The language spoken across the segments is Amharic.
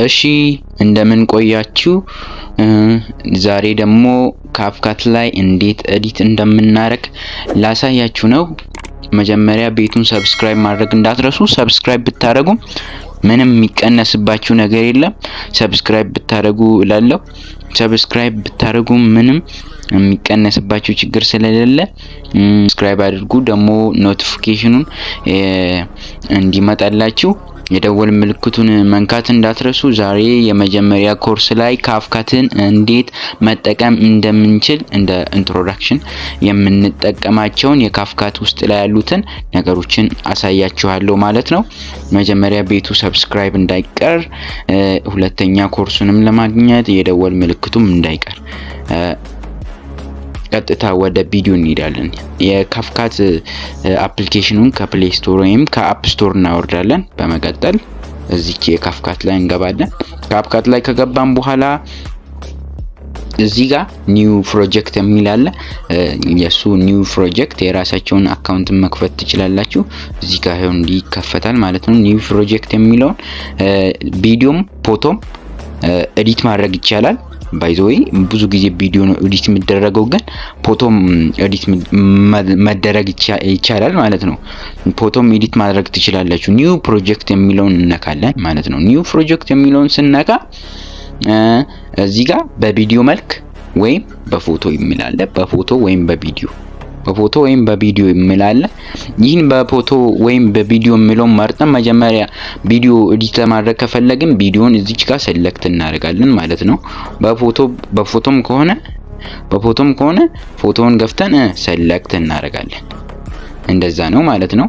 እሺ እንደምን ቆያችሁ? ዛሬ ደግሞ CapCut ላይ እንዴት edit እንደምናደርግ ላሳያችሁ ነው። መጀመሪያ ቤቱን subscribe ማድረግ እንዳትረሱ። Subscribe ብታደርጉ ምንም የሚቀነስባችሁ ነገር የለም። Subscribe ብታደርጉ እላለሁ። Subscribe ብታደርጉ ምንም የሚቀነስባችሁ ችግር ስለሌለ subscribe አድርጉ። ደግሞ notification ኑን እንዲመጣላችሁ የደወል ምልክቱን መንካት እንዳትረሱ። ዛሬ የመጀመሪያ ኮርስ ላይ CapCut ን እንዴት መጠቀም እንደምንችል እንደ introduction የምንጠቀማቸውን የ CapCut ውስጥ ላይ ያሉትን ነገሮችን አሳያችኋለሁ ማለት ነው። መጀመሪያ ቤቱ subscribe እንዳይቀር፣ ሁለተኛ ኮርሱንም ለማግኘት የደወል ምልክቱም እንዳይቀር። ቀጥታ ወደ ቪዲዮ እንሄዳለን። የ CapCut application ኑን ከ Play Store ወይም ከ App Store እናወርዳለን። በመቀጠል እዚች የ CapCut ላይ እንገባለን። CapCut ላይ ከገባን በኋላ እዚህ ጋር new project የሚል አለ። የሱ new project የራሳቸውን account መክፈት ትችላላችሁ። እዚህ ጋር ይኸው እንዲህ ይከፈታል ማለት ነው። New project የሚለውን ቪዲዮም ፎቶም edit ማድረግ ይቻላል። By the way፣ ብዙ ጊዜ ቪዲዮ ነው edit የሚደረገው፣ ግን ፎቶም edit መደረግ ይቻላል ማለት ነው። ፎቶም edit ማድረግ ትችላላችሁ። New project የሚለውን እንነካለን ማለት ነው። New project የሚለውን ስንነካ እዚህ ጋር በቪዲዮ መልክ ወይም በፎቶ የሚል አለ። በፎቶ ወይም በቪዲዮ፣ በፎቶ ወይም በቪዲዮ የሚል አለ። ይህን በፎቶ ወይም በቪዲዮ የሚለውን መርጠን መጀመሪያ ቪዲዮ edit ለማድረግ ከፈለግን ቪዲዮን እዚች ጋር select እናደርጋለን ማለት ነው። በፎቶም ከሆነ ፎቶውን ገፍተን select እናደርጋለን። እንደዛ ነው ማለት ነው።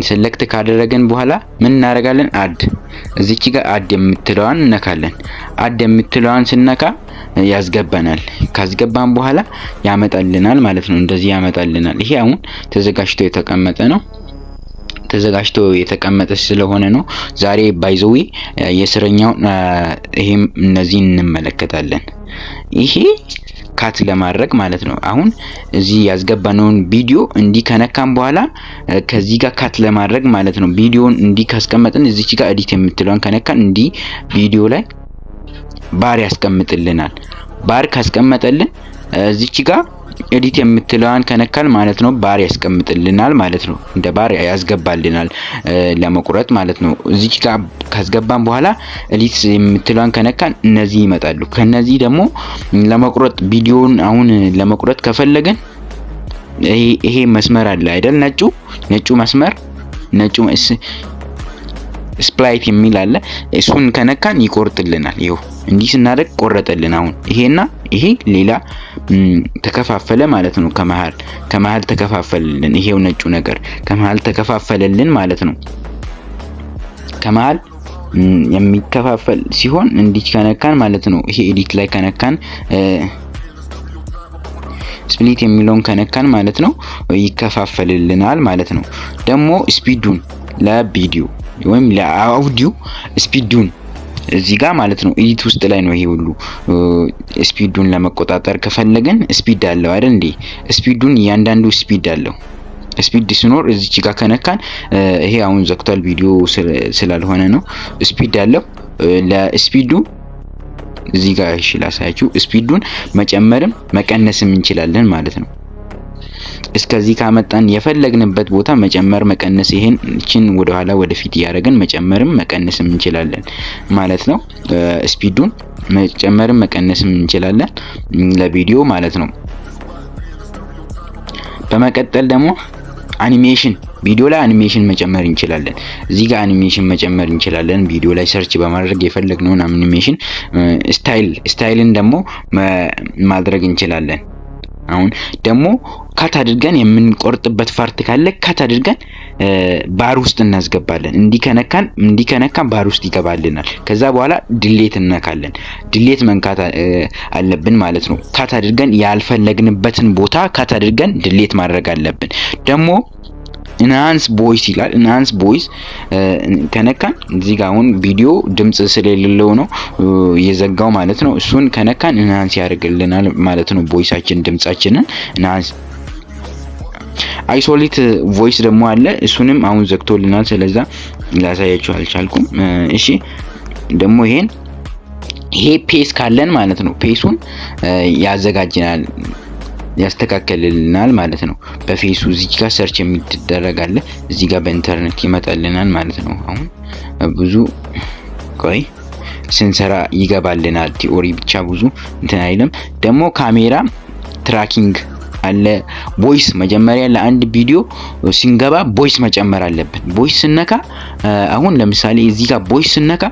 Select ካደረግን በኋላ ምን እናደርጋለን? Add፣ እዚች ጋር add የምትለዋን እነካለን። Add የምትለዋን ስነካ ያስገባናል። ካስገባን በኋላ ያመጣልናል ማለት ነው። እንደዚህ ያመጣልናል። ይሄ አሁን ተዘጋጅቶ የተቀመጠ ነው። ተዘጋጅቶ የተቀመጠ ስለሆነ ነው። ዛሬ by the way የስረኛውን ይሄም እነዚህን እንመለከታለን። ይሄ cut ለማድረግ ማለት ነው። አሁን እዚህ ያስገባነውን ቪዲዮ እንዲህ ከነካን በኋላ ከዚህ ጋር cut ለማድረግ ማለት ነው። ቪዲዮን እንዲህ ካስቀመጥን እዚች ጋር edit የምትለውን ከነካን እንዲህ ቪዲዮ ላይ ባር ያስቀምጥልናል። ባር ካስቀመጠልን እዚች ጋር edit የምትለዋን ከነካን ማለት ነው ባር ያስቀምጥልናል ማለት ነው። እንደ ባር ያስገባልናል ለመቁረጥ ማለት ነው። እዚች ጋር ካስገባን በኋላ edit የምትለዋን ከነካን እነዚህ ይመጣሉ። ከነዚህ ደግሞ ለመቁረጥ ቪዲዮውን አሁን ለመቁረጥ ከፈለግን ይሄ መስመር አለ አይደል? ነጩ መስመር፣ ነጩ split የሚል አለ። እሱን ከነካን ይቆርጥልናል። ይኸው እንዲህ ስናደርግ ቆረጠልን። አሁን ይሄና ይሄ ሌላ ተከፋፈለ ማለት ነው። ከመሃል ተከፋፈለልን። ይሄው ነጩ ነገር ከመሃል ተከፋፈለልን ማለት ነው። ከመሃል የሚከፋፈል ሲሆን እንዲህ ከነካን ማለት ነው። ይሄ edit ላይ ከነካን፣ split የሚለውን ከነካን ማለት ነው ይከፋፈልልናል ማለት ነው። ደግሞ speed ኡን ለቪዲዮ ወይም ለ audio speed ኡን እዚህ ጋር ማለት ነው፣ edit ውስጥ ላይ ነው ይሄ ሁሉ። Speed ኡን ለመቆጣጠር ከፈለግን speed አለው አይደል እንዴ? Speed ኡን እያንዳንዱ speed አለው። Speed ሲኖር እዚች ጋር ከነካን፣ ይሄ አሁን ዘግቷል ቪዲዮ ስላልሆነ ነው። Speed አለው። ለ speed ኡ እዚህ ጋር እሺ ላሳያችሁ። Speed ኡን መጨመርም መቀነስም እንችላለን ማለት ነው። እስከዚህ ካመጣን የፈለግንበት ቦታ መጨመር መቀነስ፣ ይሄን እቺን ወደኋላ ወደፊት እያደረግን መጨመርም መቀነስም እንችላለን ማለት ነው። Speed ኡን መጨመርም መቀነስም እንችላለን ለቪዲዮ ማለት ነው። በመቀጠል ደግሞ አኒሜሽን፣ ቪዲዮ ላይ አኒሜሽን መጨመር እንችላለን። እዚህ ጋር አኒሜሽን መጨመር እንችላለን። ቪዲዮ ላይ search በማድረግ የፈለግነውን animation style ን ደግሞ ማድረግ እንችላለን። አሁን ደግሞ cut አድርገን የምንቆርጥበት part ካለ cut አድርገን ባር ውስጥ እናስገባለን። እንዲህ ከነካን ባር ውስጥ ይገባልናል። ከዛ በኋላ delete እንነካለን። Delete መንካት አለብን ማለት ነው። Cut አድርገን ያልፈለግንበትን ቦታ cut አድርገን delete ማድረግ አለብን። ደግሞ enhance voice ይላል። Enhance voice ከነካን እዚህ ጋር አሁን ቪዲዮ ድምጽ ስለሌለው ነው የዘጋው ማለት ነው። እሱን ከነካን enhance ያደርግልናል ማለት ነው። Voice ኣችን፣ ድምጻችንን enhance። Isolate voice ደግሞ አለ። እሱንም አሁን ዘግቶልናል። ስለዛ ላሳያችሁ አልቻልኩም። እሺ፣ ደግሞ ይሄን ይሄ pace ካለን ማለት ነው pace ኡን ያዘጋጅናል፣ ያስተካከልልናል ማለት ነው። በ face ኡ እዚህ ጋር search የሚደረግ አለ፣ እዚህ ጋር በኢንተርኔት ይመጣልናል ማለት ነው። አሁን ብዙ ቆይ ስንሰራ ይገባልናል። Theory ብቻ ብዙ እንትን አይልም። ደግሞ camera tracking አለ። Voice መጀመሪያ ለአንድ ቪዲዮ ሲንገባ voice መጨመር አለብን። Voice ስነካ፣ አሁን ለምሳሌ እዚህ ጋር voice ስነካ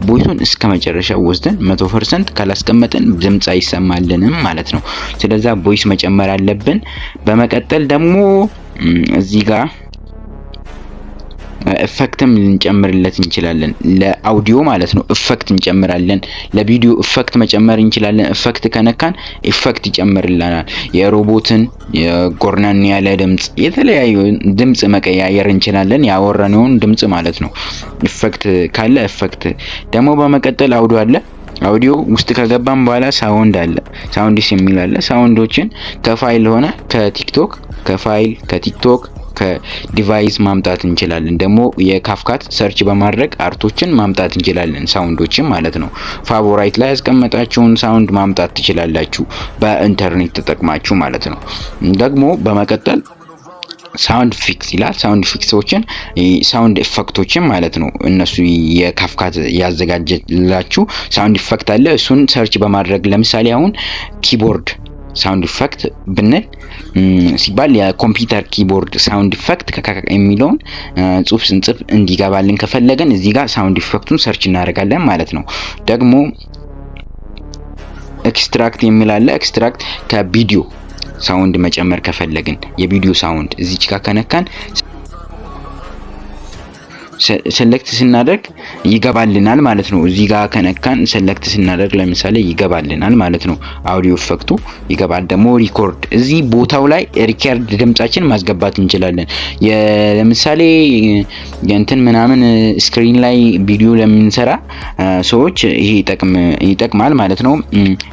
voice ኡን እስከ መጨረሻው ወስደን 100% ካላስቀመጥን ድምፅ አይሰማልንም ማለት ነው። ስለዛ voice መጨመር አለብን። በመቀጠል ደግሞ እዚህ ጋር effect ም ልንጨምርለት እንችላለን። ለአውዲዮ ማለት ነው effect እንጨምራለን። ለቪዲዮ effect መጨመር እንችላለን። Effect ከነካን effect ይጨምርልናል። የሮቦትን የጎርነን ያለ ድምጽ፣ የተለያዩ ድምጽ መቀያየር እንችላለን። ያወራነውን ድምጽ ማለት ነው። Effect ካለ effect ደግሞ በመቀጠል አውዲዮ አለ። አውዲዮ ውስጥ ከገባን በኋላ sound አለ። Sounds የሚል አለ። Sound ኦችን ከ ፋይል ሆነ ከቲክቶክ፣ ከፋይል፣ ከቲክቶክ፣ ከ device ማምጣት እንችላለን። ደግሞ የ CapCut search በማድረግ art ኦችን ማምጣት እንችላለን፣ sound ኦችን ማለት ነው። Favorite ላይ ያስቀመጣችሁን sound ማምጣት ትችላላችሁ በኢንተርኔት ተጠቅማችሁ ማለት ነው። ደግሞ በመቀጠል sound effects ይላል። Sound effects ኦችን፣ sound effect ኦችን ማለት ነው። እነሱ የ CapCut ያዘጋጀላችሁ sound effect አለ። እሱን search በማድረግ ለምሳሌ አሁን keyboard sound effect ብንል ሲባል የኮምፒውተር keyboard sound effect የሚለውን ጽሁፍ ስንጽፍ እንዲገባልን ከፈለገን እዚህ ጋር sound effect ኡን search እናደርጋለን ማለት ነው። ደግሞ extract የሚል አለ። Extract ከቪዲዮ sound መጨመር ከፈለግን የቪዲዮ sound እዚች ጋር ከነካን select ስናደርግ ይገባልናል ማለት ነው። እዚህ ጋር ከነካን select ስናደርግ ለምሳሌ ይገባልናል ማለት ነው። Audio effect ኡ ይገባል። ደግሞ record እዚህ ቦታው ላይ record ድምጻችን ማስገባት እንችላለን። ለምሳሌ የእንትን ምናምን screen ላይ ቪዲዮ ለምንሰራ ሰዎች ይሄ ይጠቅማል ማለት ነው።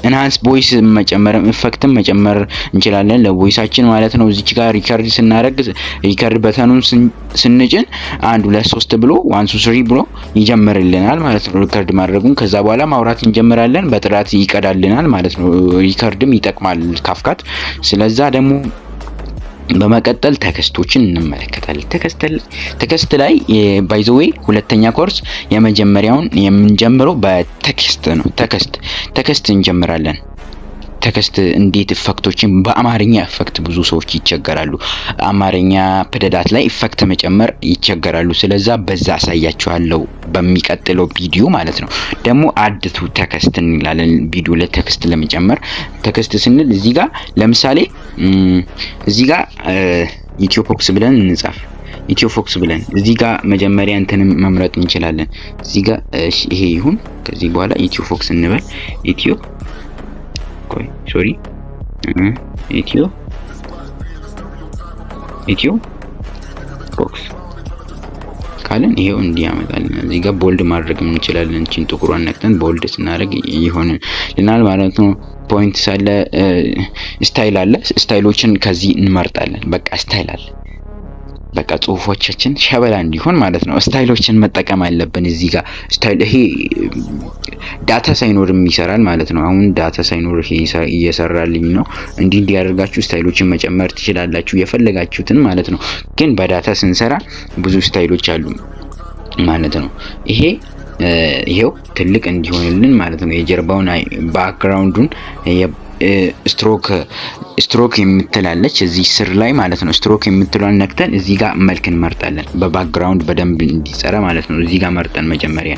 Enhance voice መጨመር፣ effect ም መጨመር እንችላለን ለ voice ኣችን ማለት ነው። እዚች ጋር record ስናደርግ record button ኡን ስንጭን አንድ ሁለት ሶስት ብሎ one two three ብሎ ይጀምርልናል ማለት ነው። Record ማድረጉን ከዛ በኋላ ማውራት እንጀምራለን። በጥራት ይቀዳልናል ማለት ነው። Record ም ይጠቅማል CapCut። ስለዛ ደግሞ በመቀጠል text ኦችን እንመለከታለን። Text ላይ by the way ሁለተኛ ኮርስ የመጀመሪያውን የምንጀምረው በ text ነው። Text እንጀምራለን። Text እንዴት effect ኦችን በአማርኛ effect ብዙ ሰዎች ይቸገራሉ። አማርኛ ፊደላት ላይ effect መጨመር ይቸገራሉ። ስለዛ በዛ አሳያችኋለሁ በሚቀጥለው ቪዲዮ ማለት ነው። ደግሞ add to text እንላለን። ቪዲዮ ላይ text ለመጨመር text ስንል እዚህ ጋር ለምሳሌ እዚህ ጋር ኢትዮ ፎክስ ብለን እንጻፍ። ኢትዮ ፎክስ ብለን እዚህ ጋር መጀመሪያ እንትንም መምረጥ እንችላለን። እዚህ ጋር ይሄ ይሁን። ከዚህ በኋላ ኢትዮ ፎክስ እንበል። ኢትዮ፣ ቆይ sorry፣ ኢትዮ ፎክስ ካለን ይሄው እንዲህ ያመጣልን። እዚህ ጋር bold ማድረግ እንችላለን። እቺን ጥቁሯን ነክተን bold ስናደርግ ይሆንልናል ማለት ነው። Points አለ፣ style አለ። Style ኦችን ከዚህ እንመርጣለን። በቃ style አለ። በቃ ጽሁፎቻችን ሸበላ እንዲሆን ማለት ነው። Style ኦችን መጠቀም አለብን። እዚህ ጋር style ይሄ data ሳይኖርም ይሰራል ማለት ነው። አሁን data ሳይኖር ይሄ እየሰራልኝ ነው። እንዲህ እንዲያደርጋችሁ style ኦችን መጨመር ትችላላችሁ የፈለጋችሁትን ማለት ነው። ግን በ data ስንሰራ ብዙ style ኦች አሉ ማለት ነው። ይሄ ይሄው ትልቅ እንዲሆንልን ማለት ነው። የጀርባውን background ኡን stroke የምትላለች እዚህ ስር ላይ ማለት ነው። ስትሮክ የምትለዋን ነክተን እዚህ ጋር መልክ እንመርጣለን። በ background በደንብ እንዲጸራ ማለት ነው። እዚህ ጋር መርጠን መጀመሪያ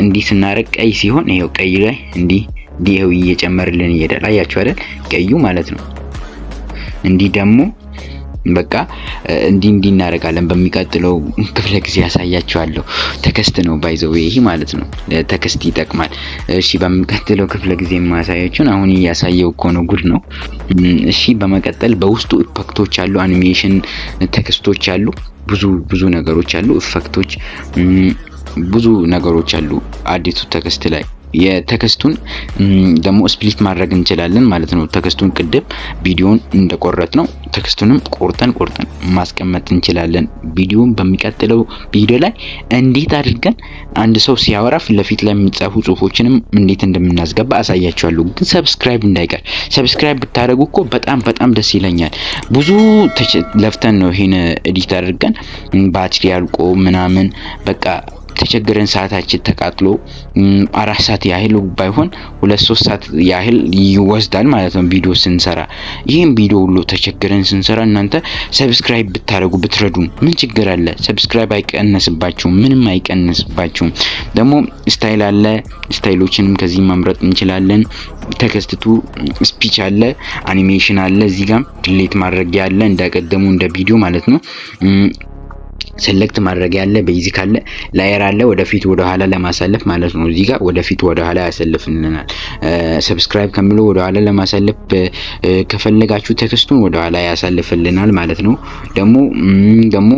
እንዲህ ስናደርግ ቀይ ሲሆን ይሄው ቀይ ላይ እንዲህ እንዲህ ይሄው እየጨመርልን ይሄዳል። አያችሁ አይደል? ቀዩ ማለት ነው። እንዲህ ደግሞ በቃ እንዲህ እንዲህ እናደርጋለን። በሚቀጥለው ክፍለ ጊዜ ያሳያችኋለሁ። Text ነው by the way ይሄ ማለት ነው። Text ይጠቅማል። እሺ፣ በሚቀጥለው ክፍለ ጊዜ የማሳያችሁን አሁን እያሳየው እኮ ነው፣ ጉድ ነው። እሺ፣ በመቀጠል በውስጡ effect ኦች አሉ፣ animation text ኦች አሉ፣ ብዙ ብዙ ነገሮች አሉ፣ effect ኦች፣ ብዙ ነገሮች አሉ add to text ላይ። የ text ኡን ደግሞ split ማድረግ እንችላለን ማለት ነው። Text ኡን ቅድም ቪዲዮን እንደቆረጥነው text ኡንም ቆርጠን ቆርጠን ማስቀመጥ እንችላለን። ቪዲዮን በሚቀጥለው ቪዲዮ ላይ እንዴት አድርገን አንድ ሰው ሲያወራ ፊት ለፊት ላይ የሚጻፉ ጽሁፎችንም እንዴት እንደምናስገባ አሳያችኋለሁ። ግን subscribe እንዳይቀር፣ subscribe ብታደርጉ እኮ በጣም በጣም ደስ ይለኛል። ብዙ ለፍተን ነው ይሄን edit አድርገን፣ ባትሪ አልቆ ምናምን በቃ ተቸግረን፣ ሰዓታችን ተቃጥሎ፣ 4 ሰዓት ያህል ባይሆን 2-3 ሰዓት ያህል ይወስዳል ማለት ነው ቪዲዮ ስንሰራ። ይህም ቪዲዮ ሁሉ ተቸግረን ስንሰራ እናንተ subscribe ብታደርጉ፣ ብትረዱን ምን ችግር አለ? Subscribe አይቀነስባችሁም፣ ምንም አይቀነስባችሁም። ደግሞ style አለ። Style ኦችንም ከዚህ መምረጥ እንችላለን። Text to speech አለ፣ አኒሜሽን አለ፣ እዚህ ጋር delete ማድረግ ያለ እንደቀደሙ እንደ ቪዲዮ ማለት ነው። Select ማድረግ ያለ፣ basic አለ፣ layer አለ፣ ወደፊት ወደ ኋላ ለማሳለፍ ማለት ነው። እዚህ ጋር ወደፊት ወደ ኋላ ያሳልፍልናል። Subscribe ከሚለው ወደ ኋላ ለማሳለፍ ከፈለጋችሁ text ኡን ወደ ኋላ ያሳልፍልናል ማለት ነው። ደግሞ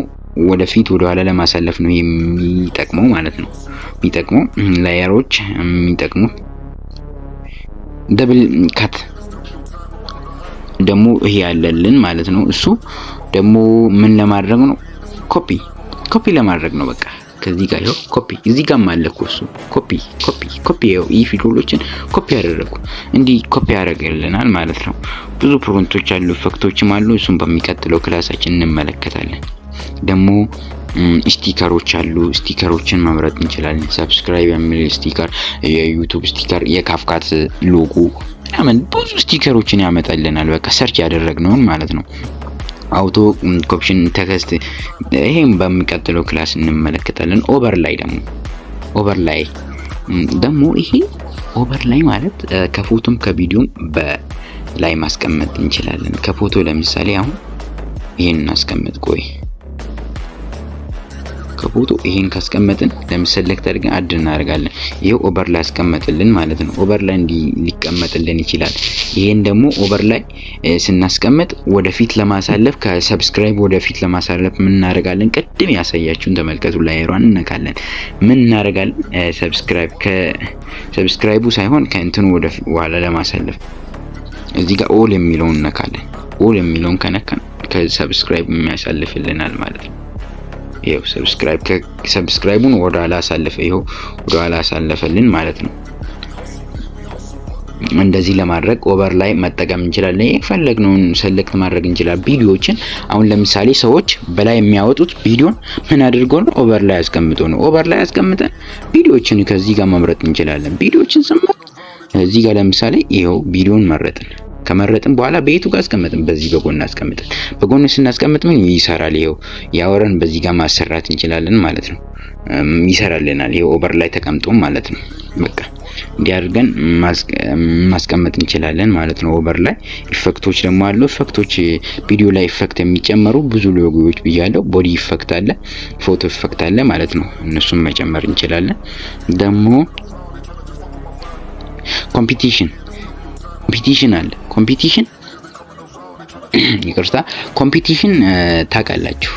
ወደፊት ወደ ኋላ ለማሳለፍ ነው የሚጠቅመው ማለት ነው። የሚጠቅመው layer ኦች የሚጠቅሙት double cut ደግሞ ይሄ ያለልን ማለት ነው። እሱ ደግሞ ምን ለማድረግ ነው? Copy copy ለማድረግ ነው። በቃ ከዚህ ጋር ይኸው ኮፒ፣ እዚህ ጋርም አለ እኮ እሱ copy copy copy፣ ይኸው ይህ ፊደሎችን ኮፒ ያደረጉ እንዲህ ኮፒ ያደርግልናል ማለት ነው። ብዙ prompt ኦች አሉ፣ effect ኦችም አሉ። እሱን በሚቀጥለው class ኣችን እንመለከታለን። ደግሞ sticker ኦች አሉ። Sticker ኦችን መምረጥ እንችላለን። Subscribe የሚል sticker፣ የ YouTube sticker፣ የ CapCut logo ምናምን ብዙ sticker ኦችን ያመጣልናል። በቃ search ያደረግነውን ማለት ነው። Auto caption text ይሄም በሚቀጥለው class እንመለከታለን። Overlay ደግሞ፣ overlay ደግሞ፣ ይሄ overlay ማለት ከፎቶም ከቪዲዮም በላይ ማስቀመጥ እንችላለን። ከፎቶ ለምሳሌ አሁን ይሄን እናስቀምጥ። ቆይ፣ ከፎቶ ይሄን ካስቀመጥን ለምሳሌ select አድርገን add እናደርጋለን። ይሄው overlay አስቀመጥልን ማለት ነው። Overlay እንዲህ ሊቀመጥልን ይችላል። ይሄን ደግሞ overlay ስናስቀምጥ ወደፊት ለማሳለፍ፣ ከ subscribe ወደፊት ለማሳለፍ ምን እናደርጋለን? ቅድም ያሳያችሁን ተመልከቱ። Layer ኧሯን እንነካለን። ምን እናደርጋለን? Subscribe ከ subscribe ኡ ሳይሆን ከእንትኑ ወደ ኋላ ለማሳለፍ እዚህ ጋር all የሚለውን እነካለን። All የሚለውን ከነካን ከ subscribe የሚያሳልፍልናል ማለት ነው። ይኸው subscribe subscribe ኡን ወደ ኋላ አሳለፈ። ይኸው ወደ ኋላ አሳለፈልን ማለት ነው። እንደዚህ ለማድረግ overlay መጠቀም እንችላለን። የፈለግነውን select ማድረግ እንችላለን። ቪዲዮዎችን አሁን ለምሳሌ ሰዎች በላይ የሚያወጡት ቪዲዮን ምን አድርገው ነው? Overlay አስቀምጦ ነው። Overlay አስቀምጠን ቪዲዮዎችን ከዚህ ጋር መምረጥ እንችላለን። ቪዲዮዎችን ስንመርጥ እዚህ ጋር ለምሳሌ ይኸው ቪዲዮን መረጥን። ከመረጥን በኋላ በየቱ ጋር አስቀምጥን? በዚህ በጎን አስቀምጥን። በጎን ስናስቀምጥ ምን ይሰራል? ይኸው ያወረን በዚህ ጋር ማሰራት እንችላለን ማለት ነው። ይሰራልናል። ይኸው overlay ተቀምጦ ማለት ነው። በቃ እንዲህ አድርገን ማስቀመጥ እንችላለን ማለት ነው። Overlay effect ኦች ደግሞ አሉ። Effect ኦች ቪዲዮ ላይ effect የሚጨመሩ ብዙ ሎጎዎች ብያለሁ። Body effect አለ፣ ፎቶ effect አለ ማለት ነው። እነሱን መጨመር እንችላለን። ደግሞ competition competition አለ። Competition፣ ይቅርታ፣ competition ታውቃላችሁ፣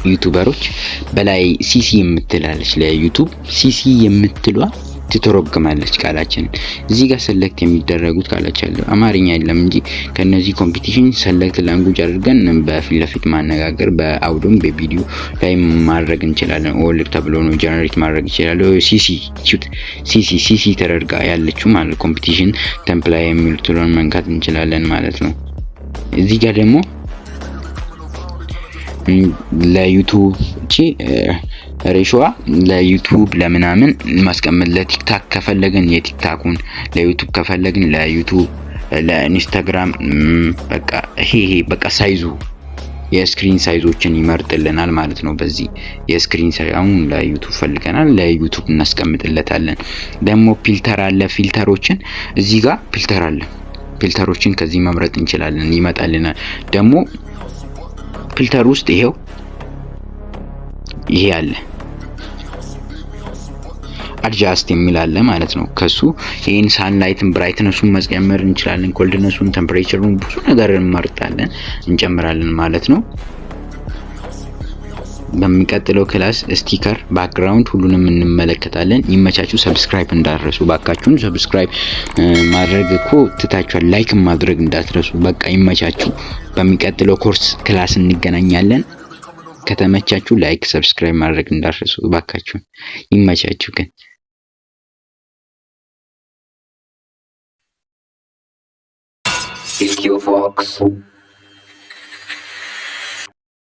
YouTuber ኦች በላይ CC የምትላለች፣ ለ YouTube CC የምትሏ ትተረጉማለች ቃላችንን። እዚህ ጋር select የሚደረጉት ቃላች አለ፣ አማርኛ የለም እንጂ ከነዚህ competition select language አድርገን በፊት ለፊት ማነጋገር በአውዶም በቪዲዮ ላይ ማድረግ እንችላለን። All ተብሎ ነው generate ማድረግ ይችላል። CC CC CC ተደርጋ ያለችው ማለት competition template የሚሉትን መንካት እንችላለን ማለት ነው። እዚህ ጋር ደግሞ ለ YouTube እቺ ratio ዋ ለ YouTube ለምናምን ማስቀመጥ፣ ለ TikTok ከፈለግን የ TikTok ኡን፣ ለ YouTube ከፈለግን ለ YouTube፣ ለ Instagram፣ በቃ ይሄ በቃ size ኡ የ screen size ኦችን ይመርጥልናል ማለት ነው። በዚህ የ screen size አሁን ለ YouTube ፈልገናል፣ ለ YouTube እናስቀምጥለታለን። ደግሞ filter አለ። Filter ኦችን እዚህ ጋር filter አለ። Filter ኦችን ከዚህ መምረጥ እንችላለን፣ ይመጣልናል። ደግሞ filter ውስጥ ይሄው ይሄ አለ፣ adjust የሚል አለ ማለት ነው። ከሱ ይህን sunlight ን brightness ኡን መጨመር እንችላለን። Coldness ኡን፣ temperature ኡን ብዙ ነገር እንመርጣለን፣ እንጨምራለን ማለት ነው። በሚቀጥለው class sticker፣ background ሁሉንም እንመለከታለን። ይመቻችሁ። Subscribe እንዳትረሱ ባካችሁን። Subscribe ማድረግ እኮ ትታችኋል። Like ማድረግ እንዳትረሱ። በቃ ይመቻችሁ። በሚቀጥለው course class እንገናኛለን። ከተመቻችሁ like፣ subscribe ማድረግ እንዳትረሱ ባካችሁን። ይመቻችሁ ግን። Ethio Fox.